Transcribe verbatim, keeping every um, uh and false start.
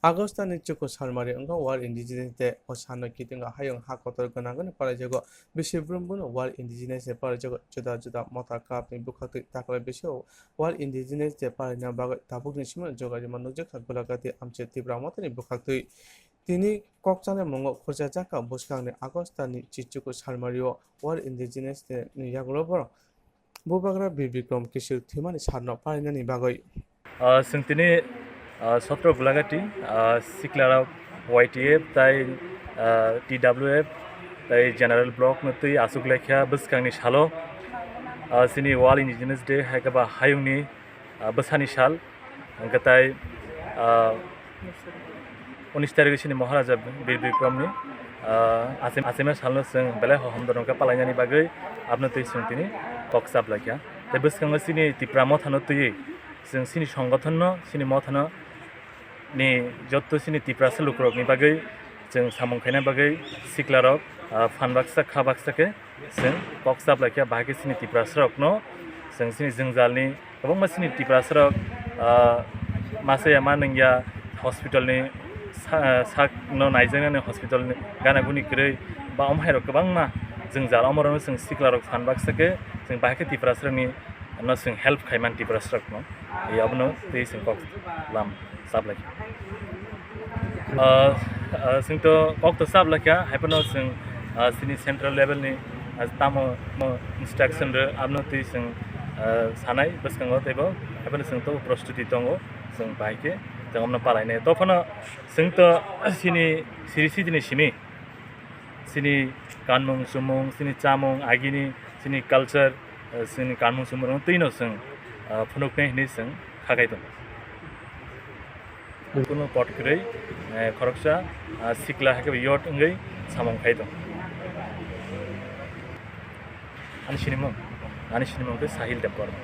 August ni chuku salmari wngkha World Indigenous Day. O sano kitingo hayung ha kotor gwnangwi palaijagwi bisi brum buno World Indigenous Day palaijagwi. Juda juda motha cup ni bwkhaktwi takhwlai bisi World Indigenous Day palaina bagwi tabukni simi jogarima nukjakha Gulagati amchai Tipra Mothani bwkhaktwi. Tini kok chanai mungo khurchajak kha bwskangni August ni chichuku salmario World Indigenous Day ni yagulo borok Bubagra Bir Bikram Kishore thwimani salno palainani bagwi. Ah, chwng tini, ah, Sotro Gulagati, ah, Siklarok Y T F tai, ah, T W F tai General Block no twi aswk laikha bwskangni salo, ah, chini World Indigenous Day hai khe ba hayungni, ah, bwsani sal, hwnkhe tai, ah, unis tarikh chini Maharaja Bir Bikramni, ah, achai-, achaima salno chwng belai hohom dorong khe palainani bagwi abno twi chwng tini kok chap laikha. Tei bwskango chini Tipra Mothano twiwi chwng chini songothonno, chini mothano ni jotto chini Tiprasa lukurokni bagwi chwng samung khaina bagwi siklarok, ah, phan baksa kha baksa khe chwng kok chap laikha, bahai khe chini Tiprasarokno chwng chini jwngjalni kwbangma chini Tiprasarok, ah, masa ya ma nungya hospitalni sa-, sakno naijaknani hospitalni gana guni kwrwi ba omo hairok kwbangma jwngjal, omorokno chwng siklarok phan baksa khe chwng bahai khe Tiprasarokni no chwng help khaiman Tiprasarokno, abono twi chwng kok lam chap lai. Ah, ah, chwng to kok to chap lai kha, hai phano chwng, ah, chini central level ni, ah, tamo mo instruction rw, abono twi chwng, ah, sanai bwskango teibo, hai phano chwng to prostuti tongo, chwng bahai khe chwng omno palainai. To phano chwng to chini siri sijini simi chini kanmung chumung, chini chamung, agini chini culture, eh, chini kanmung chumung twino chwng, ah, phunuknai hinwi chwng kha khai tongo. Kunu kot kwrwi, eh, khoroksa, ah, sikla hai khe yot wngwi samung khai tongo. Ani sinimung, ani sinimung khe Sahil Debbarma.